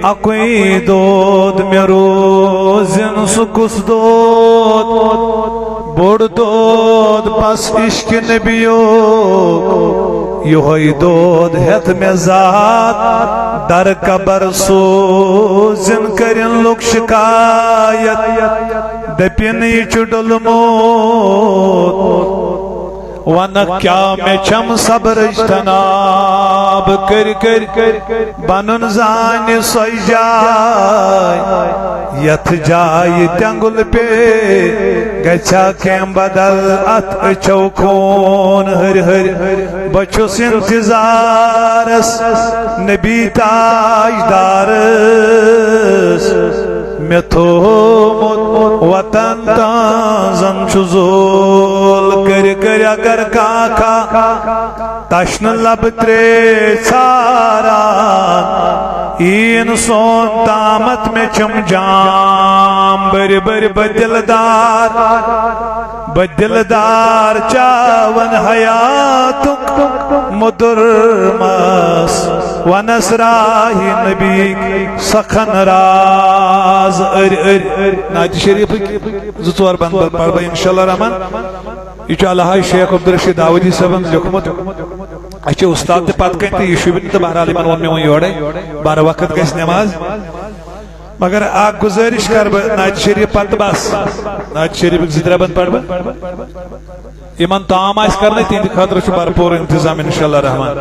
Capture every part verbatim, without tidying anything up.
اکوے دود مےٚ روزن، سُہ کُس دود؟ بوٚڑ دود بس عشق نبیُک، یِہوٚے دود ہٮ۪تھ مےٚ ذات در قبر سوزن۔ کٔرِن لُکھ شکایت، دٔپِن یہِ چھُ ڈوٚلمُت۔ ونکھ کیٛاہ مےٚ چھم صبرٕچ تناب، کٔرۍ کٔرۍ بنُن زانہِ سۄے جاے، یتھ جایہِ تٮ۪نٛگُل پیٚیہِ۔ گژھِ ہا کینٛہہ بدل اتھ أچھو خوٗن ہٕرۍ ہٕرۍ۔ بہٕ چھُس انتظارس نبی تاجدارس، مےٚ تھوومُت وطن تام زن چھُ زول۔ کٔرۍ کٔرۍ اگر کانٛہہ کانٛہہ تشنہٕ لبہٕ ترٛیش ژھاران، یِیِن سون تامتھ مےٚ چھِم جام۔ بٔرۍ بٔرۍ بہٕ دِلدار، بہٕ دِلدار چاون حیاتُک مُدُر مَس، ونس راہی نبی سخن راز۔ أرۍ أرۍ نعتِ شریفٕکۍ زٕ ژور بند پرٕ بہٕ انشاءاللہ الرحمن۔ یہِ چھُ الحاج شیخ عبدالرشید داوودی صٲبن لیوٚکھمُت۔ اَسہِ چھِ اُستاد تہِ پتہٕ کَنہِ تہٕ یہِ شوٗبہِ نہٕ تہٕ بہرحال یِمن ووٚن مےٚ وۄنۍ یورَے، بر وقت گژھِ نٮ۪ماز۔ مگر اکھ گُزٲرِش کَرٕ بہٕ نعتِ شریٖف پتہٕ بس، نعتِ شریٖفٕکۍ زٕ ترٛےٚ بند پَرٕ بہٕ۔ یِمن تام آسہِ کرنَے تِہنٛدِ خٲطرٕ چھُ بھرپوٗر انتظام انشاءاللہ الرحمن۔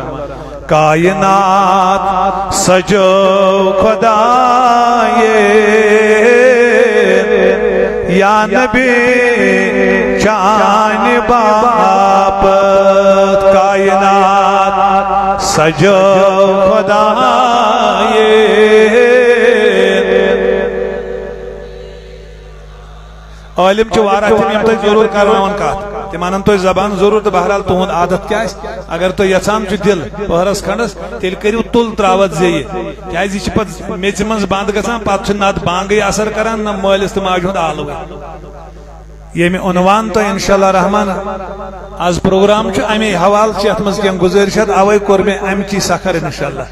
کائنات سجو خدایے، یا نبی چانہِ باپتھ۔ کائنات سجو خدایے۔ عٲلِم چھِ واریاہ تِم، یِم تۄہہِ ضروٗر کرناوَن کَتھ، تِم اَنَن تۄہہِ زبان ضروٗر۔ تہٕ بہرحال تُہُنٛد عادت کیٛاہ آسہِ، اگر تۄہہِ یَژھان چھُ دِل پٔہرَس کھنٛڈَس، تیٚلہِ کٔرِو تُل ترٛاوَتھ زیٚیہِ، کیٛازِ یہِ چھِ پَتہٕ میٚژِ منٛز بنٛد گژھان، پَتہٕ چھُ نَتہٕ بانٛگٕے اثر کران، نہ مٲلِس تہٕ ماجہِ ہُنٛد آلوٕے۔ ییٚمہِ عنوان تۄہہِ انشاءاللہ رحمان از پروگرام چھُ، اَمے حوالہٕ چھِ یَتھ منٛز کینٛہہ گُزٲرِشات، اَوَے کوٚر مےٚ اَمہِ چی سکھر انشاءاللہ۔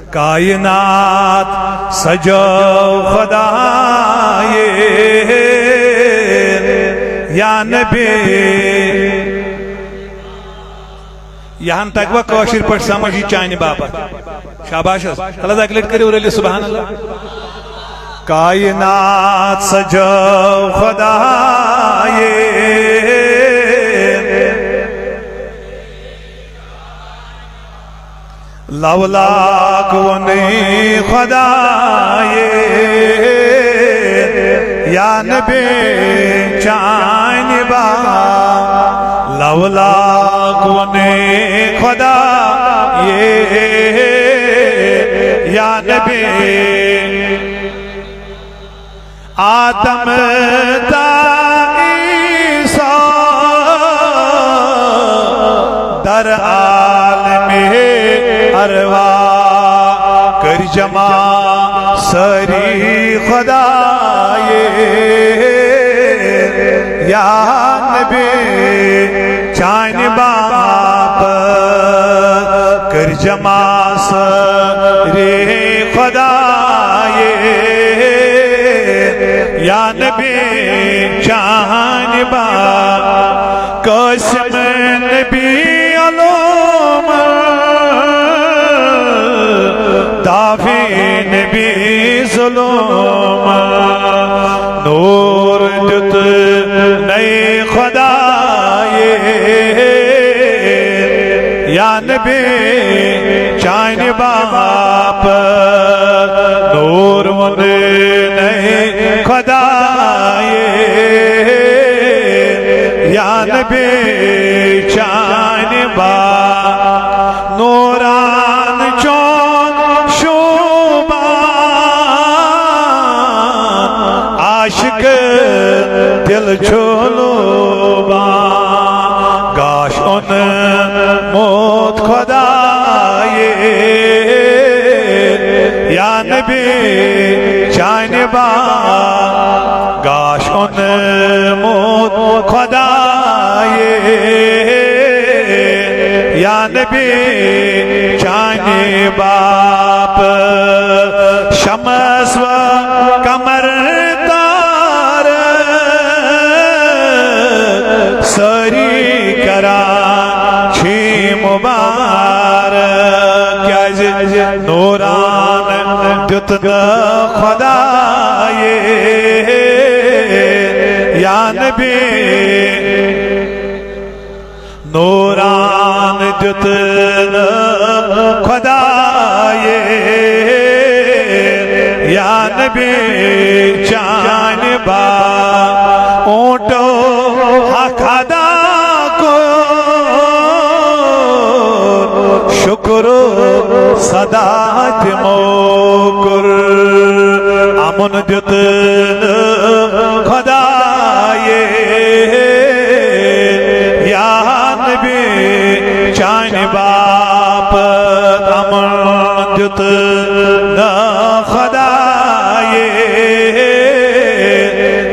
کائنات سجو خدایے، یا نبی۔ یہن تگوا کٲشِر پٲٹھۍ سمجھ یہِ چانہِ باپتھ؟ شاباش حظ۔ تَلہٕ حظ اَکہِ لَٹہِ کٔرِو رٔلِتھ سبحان اللہ۔ کائنات سجو خدایے، لولاک ونے خدایے، یا نبی چانہِ با۔ لولاک ونے خدایے، یا نبی۔ آدم تا عیسیٰ در عالم ارواح، کر جمع سری خدایے، یا نبی چانہِ باپتھ کر جمع سری خدایے، یا نبی چانہِ باپتھ۔ قاسم نبی علوم، دافع نبی ظلم، نور دیُت نَے خدایے، یا نبی چانہِ باپتھ۔ نور ووٚن نَے خدایے، یا نبی چانہِ باپتھ۔ نوران چون شوبان عاشق دل چھُ لوبان، گاش اوٚنمُت خدایے، یا نبی چانہِ باپتھ۔ گاش اوٚنمُت خدایے، یا نبی چانہِ باپتھ۔ شمس و قمر تارک سٲری کران چھی مبارک، کیازِ نوران دیُت نہٕ خدایہِ یا نبی۔ نوران دیُت نہٕ خدایہِ یا نبی چانہِ با۔ اوٗنٹو حق ادا کوٚر، شُکر صدا تِمو کوٚر۔ امُن دیُت نہٕ خدایہِ یا نبی چانہِ باپتھ، امُن دیُت نہٕ خدایہِ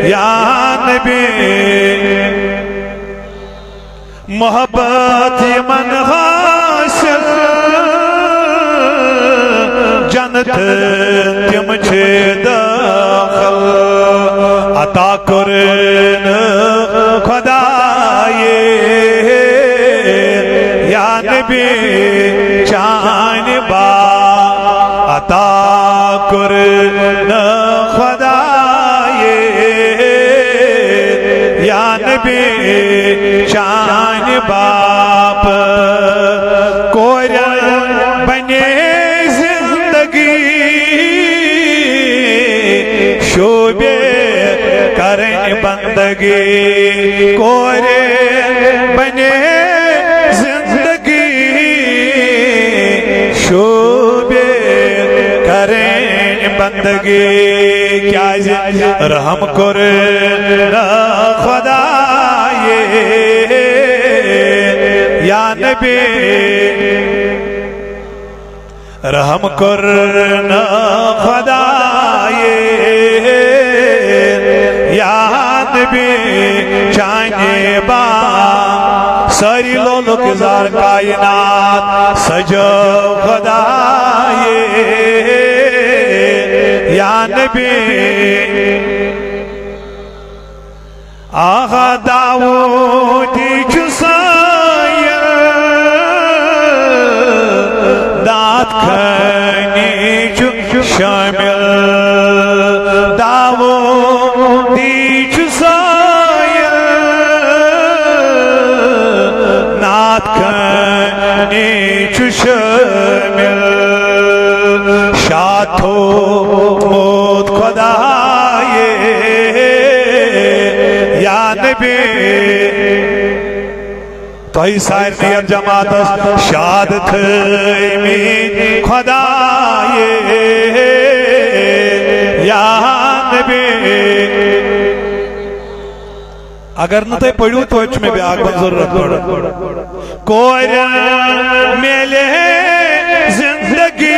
یا نبی۔ محبت یمن حاصل، جنت تِم چھِ دٲخل۔ عطا کوٚر نہٕ خدایہِ یا نبی چانہِ با۔ عطا کوٚر نہٕ خدایہِ یا نبی چانہِ باپتھ۔ کورٮ۪ن بنے زندگی شوبے کرن بندگی، کورِ بنے زندگی شوبے کرن بندگی، کیازِ رحم کوٚر نہٕ خدایہِ یا نبی۔ رحم کوٚر نہٕ خدایہِ یا نبی چانہِ با۔ سٲری لولُک اظہار کائنات سجٲو خدایہِ یا نبی۔ آغا داوودی چھُ سایہِ نعت خوانی چھُ شٲمِل۔ داوودی چھُ سایہِ نعت خوانی چھُ شٲمِل۔ شاد تھوٚومُت خدایہِ یا نبی۔ تۄہہِ سارنٕے یَتھ جماعتَس شاد تھٲومٕتۍ خدایہِ یا نبی۔ اگر نہٕ تُہۍ پٔرِو، توتہِ چھُ مےٚ بیٛاکھ بنٛد ضروٗرت پَرُن۔ کورٮ۪ن میلے زندگی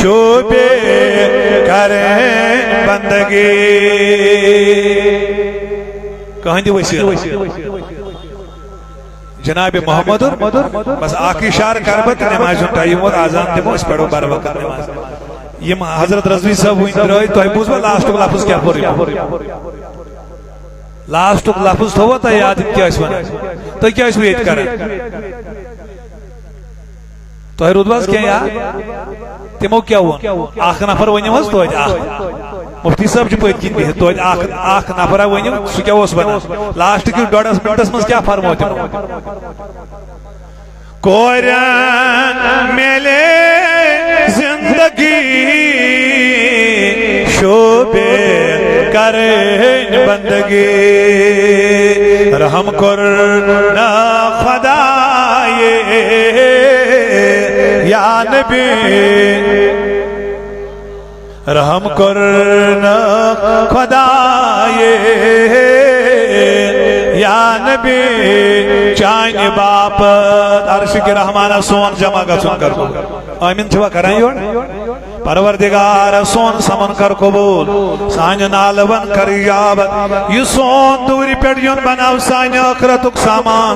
شوبے کرن بندگی۔ کٕہٕنٛدِ وسیلہٕ؟ جناب محمد۔ بس اکھ اشارٕ کرٕ بہٕ تہٕ نمازِ ہُنٛد ٹایم ووت، اذان دِمو، أسۍ پرو بر وقت نماز۔ یِم حضرت رضوی صٲب وٕنۍ درٛٲے، تۄہہِ بوٗزوا لاسٹُک لفظ کیٛاہ پوٚر یِمو؟ لاسٹُک لفظ تھوٚوا تۄہہِ یاد، یِم کیٛاہ ٲسۍ وَنان؟ تُہۍ کیٛاہ ٲسوٕ ییٚتہِ کران؟ تۄہہِ روٗدوٕ حظ کینٛہہ یاد؟ تِمو کیٛاہ ووٚن؟ اکھ نفر ؤنِو حظ توتہِ اکھ۔ مفتی صٲب چھُ پٔتۍ کِنۍ بِہِتھ، توتہِ اکھ، اکھ نفرا ؤنِو، سُہ کیٛاہ اوس وَنان؟ لاسٹہٕ کِس ڈۄڈس منٹس منٛز کیٛاہ فرموو تِمو؟ کورٮ۪ن میلے زندگی شوبے کرن بندگی۔ رحم کوٚر نہٕ خدایہِ یا نبی۔ رحم کوٚر نہٕ خدایہِ یا نبی چانہِ باپتھ۔ عرشِ رحمانس سون جمع گژھُن کرو۔ آمین چھِوا کران یورٕ؟ پروردگار، سون سمن کر قبول، سانہِ نالہٕ ون کر اجابت۔ یہِ سون دوٗرِ پٮ۪ٹھ یُن بناو سانہِ ٲخرتُک سامان،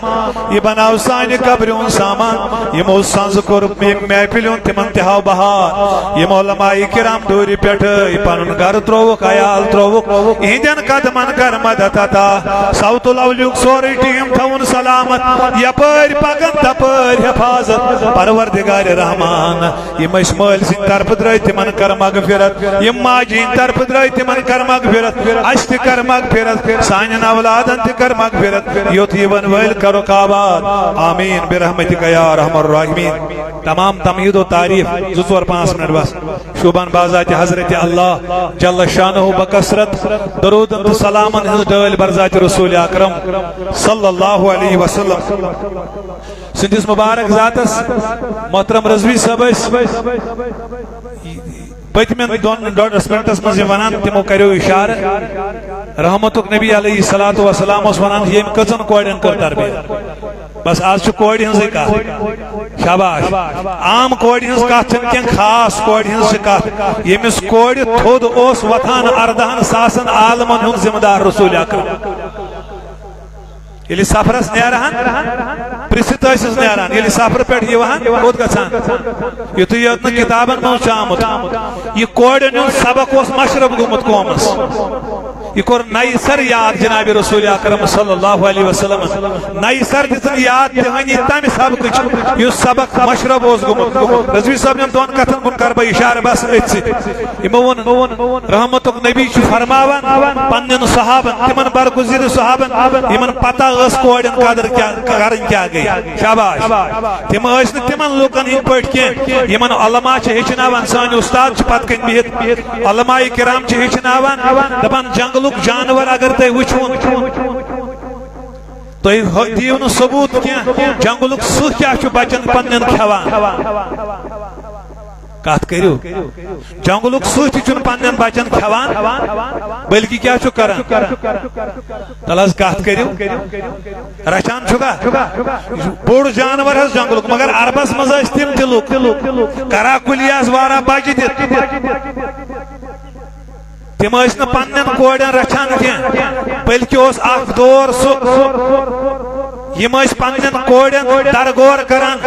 یہِ بناو سانہِ قبرِ ہُنٛد سامان۔ یِمو سنٛز کوٚر ییٚمہِ محفلہِ ہُنٛد، تِمن تہِ ہاو بہار۔ یِم علماء کرام دوٗرِ پٮ۪ٹھٕ پنُن گرٕ ترٛووُکھ، عیال ترٛووُکھ، یِہنٛدٮ۪ن قدمن کر مدد عطا۔ صوت الاولیُک سورُے ٹیٖم تھاوُن سلامت، یپٲرۍ پکن تپٲرۍ حفاظت۔ پروردگار رحمان، یِم أسۍ مٲلۍ سٕنٛدِ طرفہٕ درٛٲے، تِمن کر مغفرت۔ یِم ماجہِ ہٕنٛدِ طرفہٕ درٛٲے، تِمن کر مغفرت۔ اَسہِ تہِ کر مغفرت، سانٮ۪ن اولادن تہِ کر مغفرت۔ یوٚت یِوان وٲلۍ کرُکھ آباد۔ آمین برحمتک یا ارحم الراحمین۔ تمام تمہید و تعریف، زٕ ژور پانٛژھ منٹ بس۔ شوبان بذات حضرت اللہ جل شانہ بکثرت درودن تہٕ سلامن ہٕنٛز ڈٲلۍ بر ذات رسول اکرم صلی اللہ علیہ وسلم سٕنٛدِس مبارک ذاتس۔ محترم رضوی صٲب ٲسۍ پٔتمٮ۪ن دۄن ڈۄڈس منٹس منٛز یہِ ونان، تِمو کریو اشارٕ۔ رحمتُک نبی علیہ الصلوۃ والسلام اوس ونان، ییٚمۍ کٔژن کورٮ۪ن کٔر تربیت؟ بس آز چھِ کورِ ہٕنٛزٕے کتھ۔ شاباش۔ عام کورِ ہٕنٛز کتھ چھنہٕ کینٛہہ، خاص کورِ ہٕنٛز چھِ کتھ۔ ییٚمِس کورِ تھوٚد اوس وۄتھان اردہن ساسن عالمن ہُنٛد ذمہٕ دار رسول اکرم۔ ییٚلہِ سفرس نیرہن، پرژھِتھ ٲسِس نیران، ییٚلہِ سفرٕ پٮ۪ٹھ یِوہن، کوٚت گژھان؟ یُتھُے یوت نہٕ کِتابن منٛز چھُ آمُت۔ یہِ کورٮ۪ن ہُنٛد سبق اوس مشرف گوٚمُت قومس۔ یہِ کوٚر نَیہِ سرٕ یاد جناب رسول اکرم صلی اللہ علیہ وسلمن۔ نَیہِ سرٕ دِژٕن یاد تِہنٛدِ تَمہِ سبقٕچ، یُس سبق مشرف اوس گوٚمُت۔ رضوی صٲبنٮ۪ن دۄن کتھن کُن کرٕ بہٕ اشارٕ بس أتھۍ سۭتۍ۔ یِمو ووٚن، رحمتُک نبی چھُ فرماوان پننٮ۪ن صحابن، تِمن برگزیدٕ صحابن، یِمن پتہ ٲس کورٮ۪ن قدر کیٛاہ، کرٕنۍ کیٛاہ گٔے۔ شاباش۔ تِم ٲسۍ نہٕ تِمن لوٗکن ہٕنٛدۍ پٲٹھۍ کینٛہہ۔ یِمن علماء چھِ ہیٚچھناوان، سٲنۍ اُستاد چھِ پتہٕ کنۍ بِہِتھ، علماء کرام چھِ ہیٚچھناوان، دپان، جنگلُک جانور اگر تۄہہِ وٕچھوُن، تُہۍ ہو-، دِیِو نہٕ ثبوت کینٛہہ، جنگلُک سٕہہ کیٛاہ چھُ بچن پننٮ۪ن کھٮ۪وان؟ کتھ کٔرِو۔ جنگلُک سٕہہ تہِ چھُنہٕ پننٮ۪ن بچن کھٮ۪وان، بلکہِ کیٛاہ چھُ کران؟ تَلہٕ حظ کتھ کٔرِو۔ رچھان چھُکھا؟ بوٚڑ جانور حظ جنگلُک، مگر عربس منٛز ٲسۍ تِم تہِ لُکھ، کراکُلی آسہٕ واریاہ بجہِ دِتھ۔ تِم ٲسۍ نہٕ پننٮ۪ن کورٮ۪ن رچھان کینٛہہ، بلکہِ اوس اکھ دور سُہ، یِم ٲسۍ پننٮ۪ن کورٮ۪ن درگور کران۔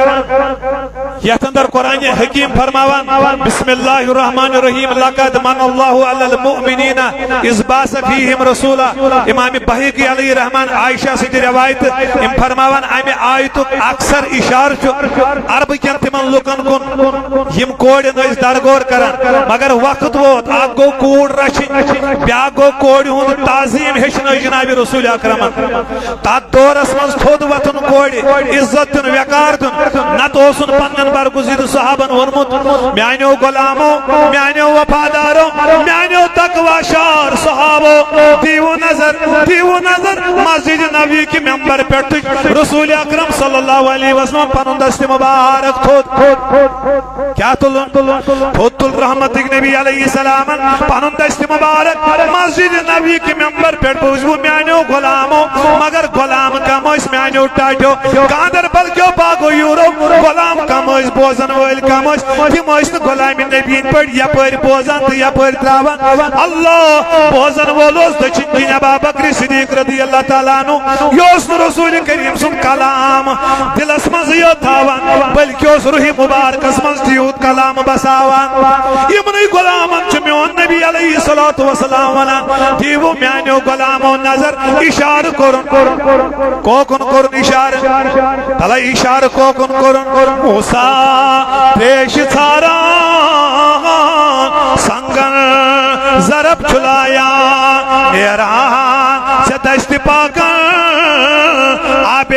یتھ اندر قرآن حکیم فرماوان، بسم اللہ الرحمن الرحیم، لقد من اللہ علی المؤمنین اذ بعث فیہم رسولا۔ امام بحقی علیہ رحمان عائشہ سۭتۍ روایت، یِم فرماوان، امہِ آیتُک اکثر اشارٕ چھُ عربہٕ کٮ۪ن تِمن لُکن کُن، یِم کورٮ۪ن ٲسۍ درگور کران، مگر وقت ووت، اکھ گوٚو کوٗر رچھِنۍ، بیاکھ گوٚو کورِ ہُنٛد تعظیم ہیٚچھنٲے جناب رسول اکرمن۔ تتھ دورس منٛز تھوٚد وۄتھُن کورِ، عزت دیُن، وقار دیُن، نتہٕ اوسُن پننٮ۪ن برگزیدٕ صحابن ووٚنمُت، میانیو غلامو، میانیو وفادارو، میانیو تقوی شار صحابو، دیو نظر، دیو نظر مسجد نبوی کہِ ممبر پٮ۪ٹھ تُج رسول اکرم صلی اللہ علیہ وسلم پنُن دست مبارک تھوٚد۔ کیا تُلُن؟ تھوٚد تُل رحمتٕکۍ نبی علیہ السلامن پنُن دست مبارک مسجد نبوی کہِ ممبر پٮ۪ٹھ۔ بوٗزِو میانیو غلامو، مگر غلام کم ٲسۍ میانیو ٹاٹھیو، گاندربل کیو باغو یورو غلام کم ٲسۍ، بوزن وٲلۍ کم ٲسۍ۔ تِم ٲسۍ نہٕ غلامِ نبی یِتھ پٲٹھۍ یپٲرۍ بوزان تہٕ یپٲرۍ تراوان۔ اللہ بوزن وول اوس دٔچھِنۍ کِنۍ ابا بکر صدیق رضی اللہ تعالیٰ عنہ۔ یہِ اوس نہٕ رسول کریم سُنٛد کلام دلس منٛزٕے یوت تھاوان، بلکہِ اوس روحِ مبارکس منٛز تیوٗت کلام بساوان۔ یِمنٕے غلامن چھُ میون نبی علیہ الصلوۃ والسلام ونان، دیٖوٕ میانیو غلامو نظر، اشارٕ کوٚرُن، کوٚرُن، کوٚرُن۔ کوکُن کوٚرُن اشارٕ؟ تلے اشارٕ کوکُن کوٚرُن؟ موسیٰ تریش ژھاران، سنگن ضرب چھُ لایان، نیران ژےٚ دستِ پاکن آبِ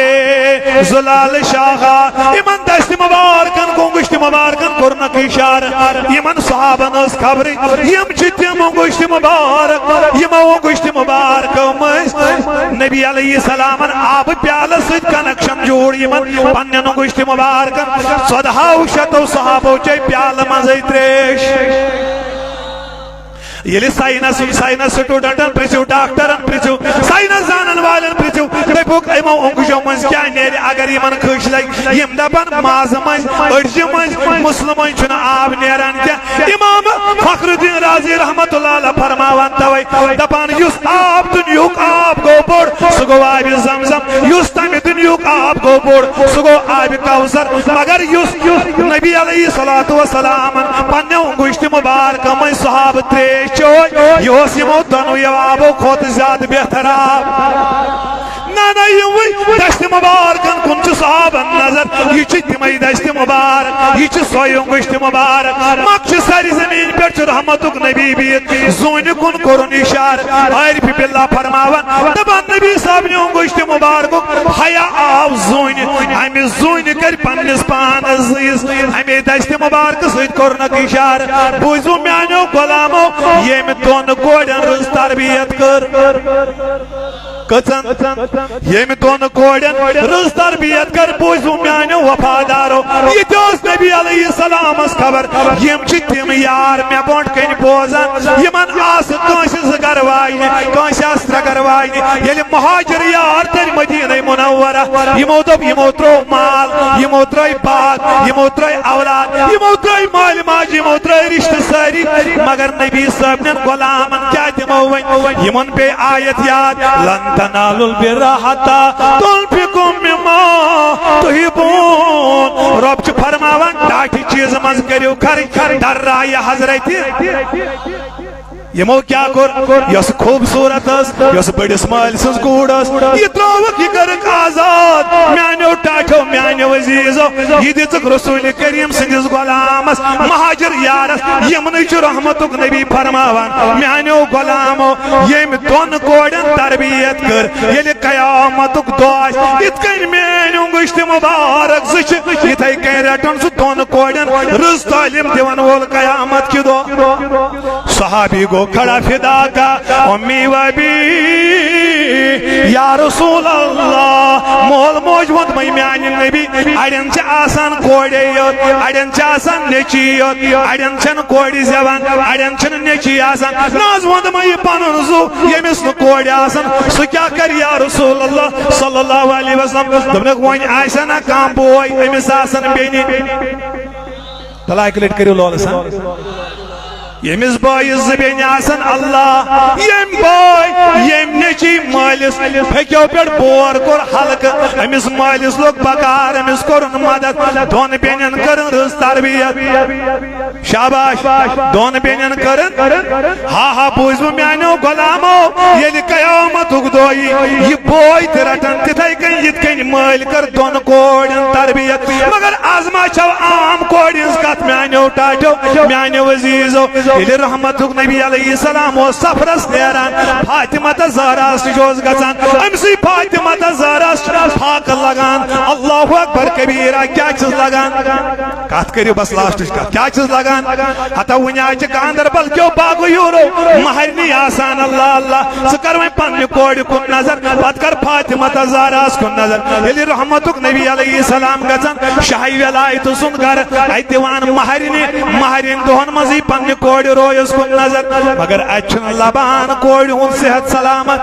زلال شاخا۔ یِمن دستِ مبارکن، گوٚنٛگُشتِ مبارکن کوٚرنکھ اشارٕ۔ یِمن صحابن ٲس خبرٕے، یِم چھِ تِم انگشتِ مبارک، یِمو انگشتِ مبارکو مٔنٛزۍ نبی علیہ السلامن آبہٕ پیالس سۭتۍ کنیکشن جوڑ۔ یِمن پننٮ۪ن انگشتِ مبارکن ژۄدہو شتو صحابو چے پیالہٕ منٛزٕے تریش۔ ییٚلہِ ساینس، ساینس سٹوڈنٹن پرژھِو، ڈاکٹرن پرژھِو، ساینس زانن والٮ۪ن پرژھِو، دٔپِوکھ، یِمو انگشو منٛز کیٛاہ نیرِ اگر یِمن کھٔج لگہِ؟ یِم دپن، مازٕ منٛزۍ، أڈجہِ منٛزۍ، مسلہٕ منٛزۍ چھُنہٕ آب نیران کینٛہہ۔ یِمو اللہ فرماوان توے، دپان یُس آب دُنیہُک آب گوٚو بوٚڑ، سُہ گوٚو آبِ زمزم، یُس تمہِ دُنیہُک آب گوٚو بوٚڑ، سُہ گوٚو آبِ کوثر، مگر یُس نبی علیہ الصلوۃ والسلامن پننیو انگشتِ مبارکہ منٛز سُہ آب تریش چوے، یہِ اوس یِمو دۄنوٕیو آبو کھۄتہٕ زیادٕ بہتر آب۔ نہ، نہ، یِموٕے دستِ مبارکن کُن چھُ صحابن نظر۔ یہِ چھِ تِمے دستِ مبارک، یہِ چھِ سۄے انگشتِ مبارک۔ مکہ چھِ سارِ زمین پٮ۪ٹھ چھُ رحمتُک نبی بِہِتھ۔ زوٗنہِ کُن کوٚرُن اِشارٕ۔ عارف باللہ فرماوان، دپان نبی صاحب نہِ انگشتِ مبارکُک حیا آو زوٗنہِ۔ امہِ زوٗنہِ کٔرۍ پننِس پانس زٕیِس۔ امے دستِ مبارکہٕ سۭتۍ کوٚرنکھ اِشارٕ۔ بوٗزِو میانیو غلامو، ییٚمہِ دۄن کورٮ۪ن رٕژ تربیت کٔر۔ کٔژن؟ ییٚمہِ دۄن کورٮ۪ن رٕژ تربیت کٔر، بوٗزِو میانیو وفادارو، یہِ تہِ اوس نبی علیہ السلامس خبر۔ یِم چھِ تِم یار مےٚ برونٛٹھ کنہِ بوزان، یِمن آسہٕ کٲنٛسہِ زٕ گرٕ واجنہِ، کٲنٛسہِ آسہٕ ترٛےٚ گرٕ واجنہِ۔ ییٚلہِ مہاجر یار تٔرۍ مدینہ منورہ، یِمو دوٚپ، یِمو ترٛوو مال، یِمو ترٛٲے باغ، یِمو ترٛٲے اولاد، یِمو ترٛٲے مالۍ ماجہِ، یِمو ترٛٲے رشتہٕ سٲری، مگر نبی صٲبنٮ۪ن غلامن کیٛاہ دِمو وۄنۍ؟ یِمن پیٚیہِ آیت یاد، "لن تنالوا البر حتى تنفقوا مما تحبون۔" رۄب چھُ فرماوان، ٹاٹھہِ چیٖزٕ منٛز کٔرِو خرٕچ، دررایہِ حضرت۔ یِمو کیٛاہ کوٚر؟ یۄس خوٗبصوٗرت ٲس، یۄس بٔڑِس مٲلۍ سٕنٛز کوٗر ٲس، یہِ ترٛٲوٕکھ، یہِ کٔرٕکھ آزاد۔ میٛانیو ٹاٹھیو، میٛانیو عزیٖزو، یہِ دِژٕکھ رسول کریم سٕنٛدِس غلامس، مہاجر یارس۔ یِمنٕے چھُ رحمتُک نبی فرماوان، میٛانیو غلامو، ییٚمۍ دۄن کورٮ۪ن تربیت کٔر، ییٚلہِ قیامتُک دۄہ آسہِ، یِتھ کٔنۍ میٛٲنۍ انگشتِ مبارک زٕ چھِ، یِتھَے کٔنۍ رٹن سُہ دۄن کورٮ۪ن رٕژ تعلیٖم دِوان وول قیامت کہِ دۄہ۔ صحابی گوٚو کھڑا، "فداک امی و ابی یا رسول اللہ۔" مول موج ووٚنمَے، میٛانہِ نبی، اڑٮ۪ن چھِ آسان کورے یوت، اڑٮ۪ن چھِ آسان نیٚچی یوت، اڑٮ۪ن چھَنہٕ کورِ زٮ۪وان، اڑٮ۪ن چھِنہٕ نیٚچی آسان۔ نہ حظ، ووٚنمَے، یہِ پَنُن زُو، ییٚمِس نہٕ کورِ آسان، سُہ کیٛاہ کَرِ یا رسول اللہ صلی اللہ علیہ وسلم؟ دوٚپنَکھ، وۄنۍ آسہِ ہا نہ کانٛہہ بوے، أمِس آسَن بیٚنہِ۔ تلہٕ اکہِ لٹہِ کٔرِو لولہٕ سان۔ ییٚمِس بٲیِس زٕ بیٚنہِ آسن، اللہ، ییٚمۍ بٲے، ییٚمۍ نیٚچی مٲلِس پھیٚکیو پٮ۪ٹھ بور کوٚر ہلکہٕ، أمِس مٲلِس لوٚگ بکار، أمِس کوٚرُن مدد، دۄن بیٚنٮ۪ن کٔرٕن رٕژ تربیت۔ شاباش، دۄن بیٚنٮ۪ن کٔرٕن۔ ہا ہا، بوٗزِو میٛانیو غلامو، ییٚلہِ قیامتُک دۄہ یی، یہِ بوے تہِ رٹن تِتھَے کٔنۍ، یِتھ کٔنۍ مٲلۍ کٔر دۄن کورٮ۪ن تربیت۔ مگر از ما چھو عام کورِ ہٕنٛز کتھ، میانیو ٹاٹھیو، میانیو عزیزو؟ ییٚلہِ رحمتُک نبی علیہ السلام اوس سفرس نیران، فاطمہ تہٕ زہراہس نِش اوس گژھان، أمۍ سٕے فاطمہ تہٕ زہراہس چھِ فاقہٕ لگان۔ اللہ اکبر کبیرہ، کیٛاہ چھِس لگان؟ کتھ کٔرِو بس لاسٹٕچ کتھ، کیٛاہ چھِس لگان؟ ہتا وُنہِ آیہِ چھِ گاندربل کیو باغو یورو مہرنہِ آسان۔ اللہ اللہ، ژٕ کر وۄنۍ پننہِ کورِ کُن نظر، پتہٕ کر فاطمہ تہٕ زہراہس کُن نظر۔ ییٚلہِ رحمتُک نبی علیہ السلام گژھان شاہہِ ولایتہٕ سُنٛد گرٕ، اتہِ دِوان مہرنہِ، مہرِنۍ دۄہن منٛزٕے پننہِ کورِ رویس کُن نظر۔ مگر اتہِ چھُنہٕ لبان کورِ ہُنٛد صحت سلامت۔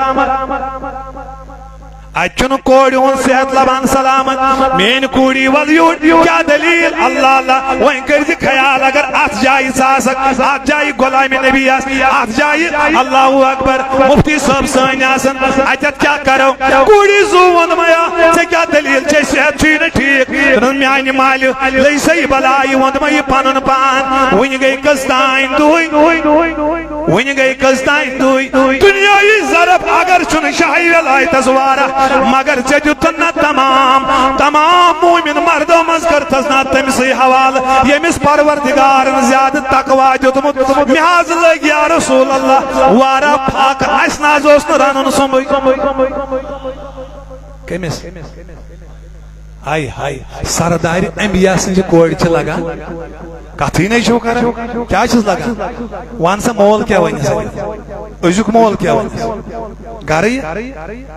اتہِ چھُنہٕ کورِ ہُنٛد صحت لبان سلامت۔ میٲنۍ کوٗری، ول یوٗرۍ، کیٛاہ دٔلیٖل؟ اللہ اللہ، وۄنۍ کٔرۍ زِ خیال، اگر اتھ جایہِ ژٕ آسکھ، اتھ جایہِ غلامِ نبی آسہِ، اتھ جایہِ، اللہ اکبر، مفتی صٲب سٲنۍ آسن، اتٮ۪تھ کیٛاہ کرو؟ کوٗری زُو ووٚنمَے، ژےٚ کیٛاہ دٔلیٖل چھے؟ صحت چھُے نہٕ ٹھیٖک؟ دوٚپُن، میانہِ مالہِ، لے سا یہِ بلاے، ووٚنمَے یہِ پنُن پان، وُنہِ گٔے کٔژ تام دُہٕے۔ وُنہِ گٔے کٔژ تام دُہۍ۔ دُنیٲیی ظرف اگر چھُنہٕ شاہہِ ولایتس وارہ، مگر ژےٚ دیُتُن نہ تمام، تمام مومن مردو منٛز کٔرتھس نہ تٔمۍ سٕے حوالہٕ، ییٚمِس پروردگارن زیادٕ تقوی دیُتمُت۔ مےٚ حظ لٔگۍ یا رسول اللہ وارہ فاقہٕ، اسہِ نہ حظ اوس نہٕ رنُن سیُنٕے۔ کٔمِس؟ ہاے ہاے، سردارِ انبیاء سٕنٛزِ کورِ چھِ لگان۔ کتھٕے نے چھِو کران، کیٛاہ چھِس لگان؟ وَن سا مول کیٛاہ وَنہِ سا؟ أزیُک مول کیٛاہ وَنہِ؟ گرٕے؟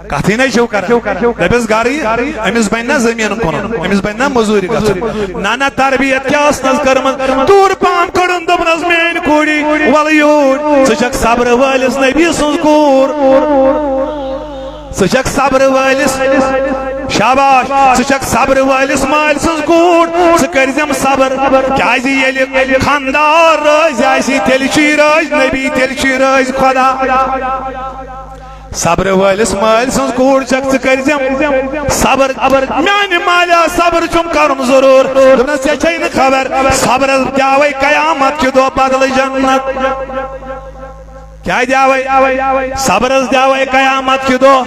کتھٕے نے چھِو کران۔ دَپٮ۪س گرٕے، أمِس بنہِ نا زٔمیٖن کٕنُن، أمِس بنہِ نا مٔزوٗرِ گژھُن؟ نہ نہ، تربیت کیٛاہ ٲسنَس کٔرمٕژ؟ دوٗر پہم کٔڑٕن، دوٚپنَس، میٛٲنۍ کوٗری، وَلہٕ یوٗرۍ، ژٕ چھَکھ صبرٕ وٲلِس نبی سٕنٛز کوٗر۔ ژٕ چھَکھ صبرٕ وٲلِس۔ شاباش، ژٕ چھکھ صبر وٲلِس مٲلۍ سٕنٛز کوٗر، ژٕ کٔرزٮ۪م صبر، کیازِ ییٚلہِ خانٛدار رٲزۍ آسی، تیٚلہِ چھُے رٲزۍ نبی، تیٚلہِ چھُے رٲزۍ خۄدا۔ صبر وٲلِس مٲلۍ سٕنٛز کوٗر چھکھ، ژٕ کٔرزٮ۪م صبر۔ میانہِ مالیا، صبر چھُم کرُن ضروٗر۔ دوٚپنس، ژےٚ چھے نہٕ خبر، صبرس دیاوے قیامت کہِ دۄہ بدلہٕ جنت۔ کیا دیاوے؟ صبرس دیاوے قیامت کہِ دۄہ۔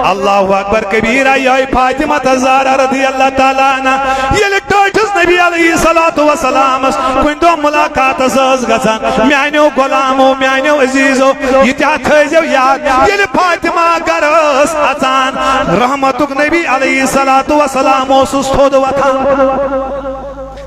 اللہ اکبر کبیرہ، یہے فاطمہ الزہرا رضی اللہ تعالیٰ عنہا، ییٚلہِ ٹٲٹھِس نبی علیہ الصلوۃ والسلامس کُنہِ دۄہ ملاقاتس ٲس گژھان، میانیو غلامو، میانیو عزیزو، یہِ تہِ تھٲیزیو یاد، ییٚلہِ فاطمہ گرٕ ٲس اژان، رحمتُک نبی علیہ الصلوۃ والسلام اوسُس تھوٚد وۄتھان۔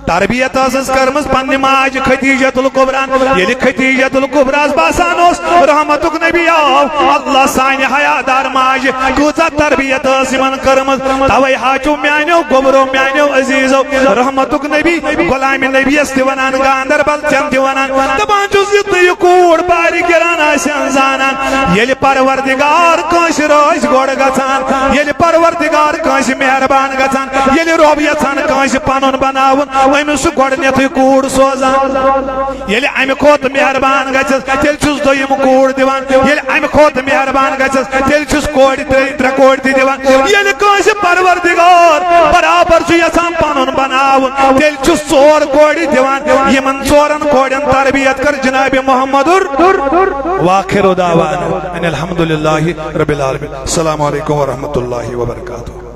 تربیت ٲسٕس کٔرمٕژ پننہِ ماجہِ خدیجۃ الکبریٰ۔ ییٚلہِ خدیجۃ الکبریٰ ہس باسان اوس رحمتُک نبی آو، اللہ سانہِ حیادار ماجہِ کۭژاہ تربیت ٲس یِمن کٔرمٕژ۔ توے ہا چھُ میانیو گوبرو، میانیو عزیزو، رحمتُک نبی غلام نبی یس تہِ ونان، گاندربل چٮ۪ن تہِ ونان، دپان چھُس، یُتھ نہٕ یہِ کوٗر بارِ گران آسن زانان۔ ییٚلہِ پروردگار کٲنٛسہِ رٲضۍ گۄڈٕ گژھان، ییٚلہِ پروردگار کٲنٛسہِ مہربان گژھان، ییٚلہِ رۄب یژھان کٲنٛسہِ پنُن بناوُن، أمِس چھُ گۄڈٕنیتھٕے کوٗر سوزان۔ ییٚلہِ امہِ کھۄتہٕ مہربان گژھٮ۪س، تیٚلہِ چھُس دوٚیِم کوٗر دِوان۔ ییٚلہِ امہِ کھۄتہٕ مہربان گژھٮ۪س، تیٚلہِ چھُس کورِ ترٛیٚیہِ ترٛےٚ کورِ تہِ دِوان۔ ییٚلہِ کٲنٛسہِ پروردگار برابر چھُ یژھان پنُن بناوُن، تیٚلہِ چھُس ژور کورِ دِوان۔ یِمن ژورن کورٮ۪ن تربیت کٔر جناب محمد۔ واخر دعوانا ان الحمد للہ رب العالمین۔ السلام علیکم ورحمۃ اللہ وبرکاتہ۔